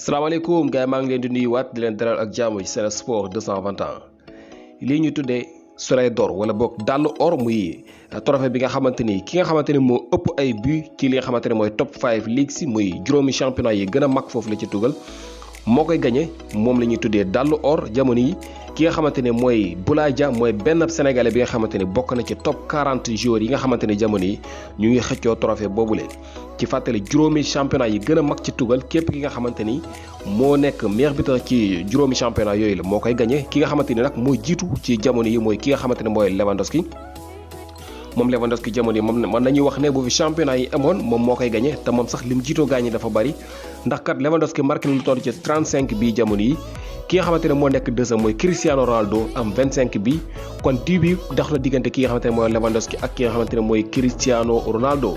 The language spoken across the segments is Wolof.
salaamaaleykum gars yi maa ngi leen di nuyuwaat di leen dalal ak jàmm ci Sen Sport 221 lii ñu tuddee soleil d'or wala boog dàll or muy trophée bi nga xamante ni ki nga xamante ni moo ëpp ay but ci li nga xamante ne mooy top 5 league si muy juróomi championnat yi gën a mag foofu la ci tugal moo koy gagné moom la ñuy tuddee dàll or jamono yi ki nga xamante ne mooy Boulaye Dia mooy benn sénégalais bi nga xamante ni bokk na ci top 40 joueurs yi nga xamante ni jamono yi ñu ngi xëccoo trophée boobule. ci fàttali juróomi championnat yi gën a mag ci tugal képp ki nga xamante ni moo nekk meilleur buteur ci juróomi championnat yooyu la moo koy gagné ki nga xamante ni nag moo jiitu ci jamono yi mooy ki nga xamante ne mooy Lewandowski. moom Lewandowski jamono yi moom mën nañuy wax ne bu fi championnat yi amoon moom moo koy gagné te moom sax lim jiitoo gaañi dafa bari ndax kat Lewandowski marqué na lu toll ci 35 bii jamono yi ki nga xamante ne moo nekk deuxième mooy Cristiano Ronaldo am 25 bi kon di bi dox na diggante ki nga xamante ne mooy Lewandowski ak ki nga xamante ne mooy Cristiano Ronaldo.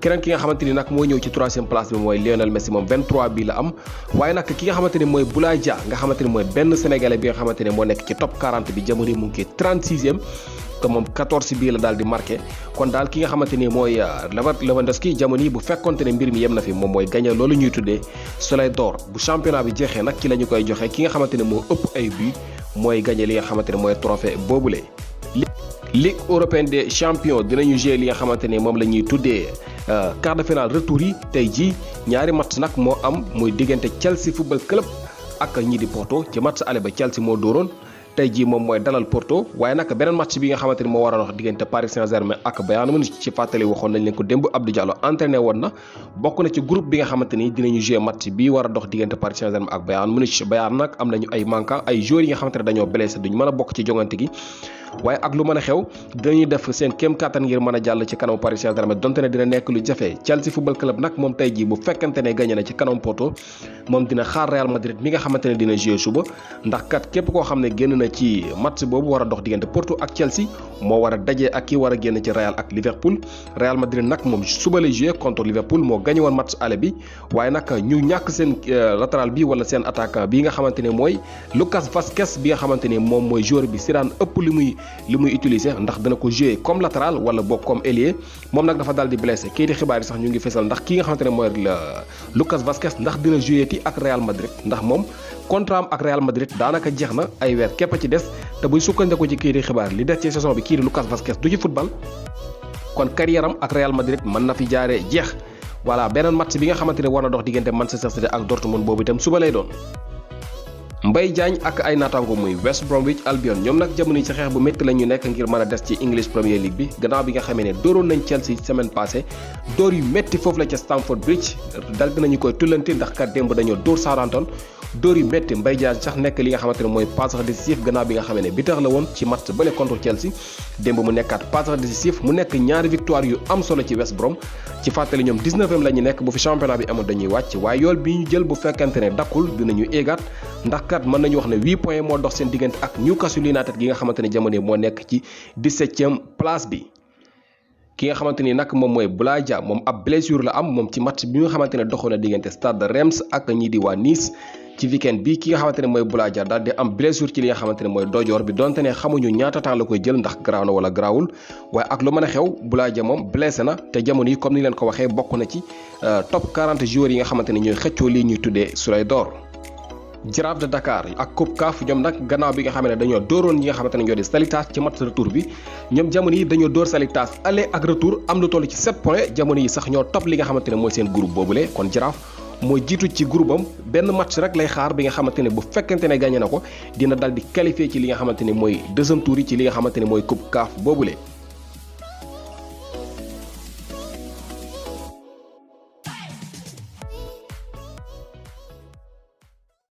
keneen ki nga xamante ni nag moo ñëw ci troisième place bi mooy Lionel Messi moom 23 bi la am waaye nag ki nga xamante ne mooy Boulaye Dia nga xamante ne mooy benn sénégalais bi nga xamante ne moo nekk ci top 40 bi jamono yi mu ngi 36e te moom 14 bii la daal di marqué kon daal ki nga xamante ni mooy Lewandowski jamono yi bu fekkonte ne mbir mi yem na fi moom mooy gagné loolu ñuy tuddee soleil d'or bu championnat bi jeexee nag ci la ñu koy joxe ki nga xamante ne moo ëpp ay but mooy gagné li nga xamante ne mooy trophée boobule. Ligue européenne des champions dinañu jouer li nga xamante ne moom la ñuy tuddee quart de finale retour yi tey jii ñaari match nag moo am muy diggante Chelsea football club ak ñii di Porto ci match aller ba Chelsea moo dóoroon tey jii moom mooy dalal Porto waaye nag beneen match bi nga xamante ni moo war a wax diggante Paris Saint-Germain ak Bayern Munich ci fàttali waxoon nañ leen ko démb Abdou Diallo entraîné woon na bokk na ci groupe bi nga xamante ni dinañu jouer match bi war a dox diggante Paris Saint-Germain ak Bayern Munich Bayern nag am nañu ay manquant ay joueurs yi nga xamante ne dañoo blessé duñ mën a bokk ci jongante gi waaye ak lu mën a xew dinañuy def seen kéem kattan ngir mën a jàll ci kanam Paris Saint-Germain donte ne dina nekk lu jafe Chelsea football club nag moom tey jii bu fekkente ne gagné na ci kanam Porto moom dina xaar Real Madrid mi nga xamante ne dina jouer suba ndax kat képp koo xam ne génn na ci match boobu war a dox diggante Porto ak Chelsea moo war a daje ak ki war a génn ci Real ak Liverpool Real Madrid nag moom suba lay jouer contre Liverpool moo gagné woon match aller bi waaye nag ñu ñàkk seen latéral bi wala seen attaquant bi nga xamante ne mooy Lucas Vazquez bi nga xamante ne moom mooy joueur bi si daan ëpp li muy utiliser ndax dana ko jouer comme latéral wala boog comme ailier moom nag dafa daal di blessé kii di xibaar yi sax ñu ngi fesal ndax ki nga xamante ne mooy Lucas Vazquez ndax dina jouer ti ak Real Madrid ndax moom contrat am ak Real Madrid daanaka jeex na ay weer képp ci des te buy sukkandiku ci kii di xibaar li des ci saison bi kii di Lucas Vazquez du ci football kon carrière am ak Real Madrid mën na fi jaaree jeex voilà beneen match bi nga xamante ne war na dox diggante Manchester City ak Dortmund boobu itam suba lay doon. Mbaye Diagne ak ay naataango muy West Bromwich Albion ñoom nag jamono yi ci xeex bu métti la ñu nekk ngir mën a des ci English Premier League bi gannaaw bi nga xamee ne dooroon nañ Chelsea semaine passée dóor yu métti foofu la ca Stamford Bridge dal dinañu koy tullanti ndax kat démb dañoo dóor Southampton dóor yu métti Mbaye Diagne sax nekk li nga xamante ne mooy passeur décisif gannaaw bi nga xamee ne bitax la woon ci match bële contre Chelsea démb mu nekkaat passeur décisif mu nekk ñaari victoire yu am solo ci West Brom ci fàttali ñoom 19e la ñu nekk bu fi championnat bi amoon dañuy wàcc waaye yool bi ñu jël bu fekkente ne dakkul dinañu éegaat ndax kat mën nañu wax ne 8 points moo dox seen diggante ak Newcastle United gi nga xamante ne jamono moo nekk ci 17e place bi. ki nga xamante ni nag moom mooy Boulaye Dia moom ab blessure la am moom ci match bi nga xamante ne doxoon na diggante Stade de Reims ak ñii di waa Nice ci weekend bi ki nga xamante ne mooy Boulaye Dia daal di am blessure ci li nga xamante ne mooy dojoor bi donte ne xamuñu ñaata temps la koy jël ndax garaaw na wala garaawul waaye ak lu mën a xew Boulaye Dia moom blessé na te jamono yi comme ni leen ko waxee bokk na ci top 40 joueurs yi nga xamante ne ñooy xëccoo lii ñuy tuddee soleil d'or. Jaraaf de Dakar ak Coupe CAF ñoom nag gannaaw bi nga xam ne dañoo dooroon ñi nga xamante ne ñoo di Salitas ci match retour bi ñoom jamono yi dañoo door Salitas aller ak retour am lu toll ci 7 points jamono yi sax ñoo topp li nga xamante ne mooy seen groupe boobule kon Jaraaf mooy jiitu ci groupe am benn match rek lay xaar bi nga xamante ne bu fekkente ne gagné na ko dina dal di qualifié ci li nga xamante ne mooy deuxième tour yi ci li nga xamante ne mooy Coupe CAF boobule.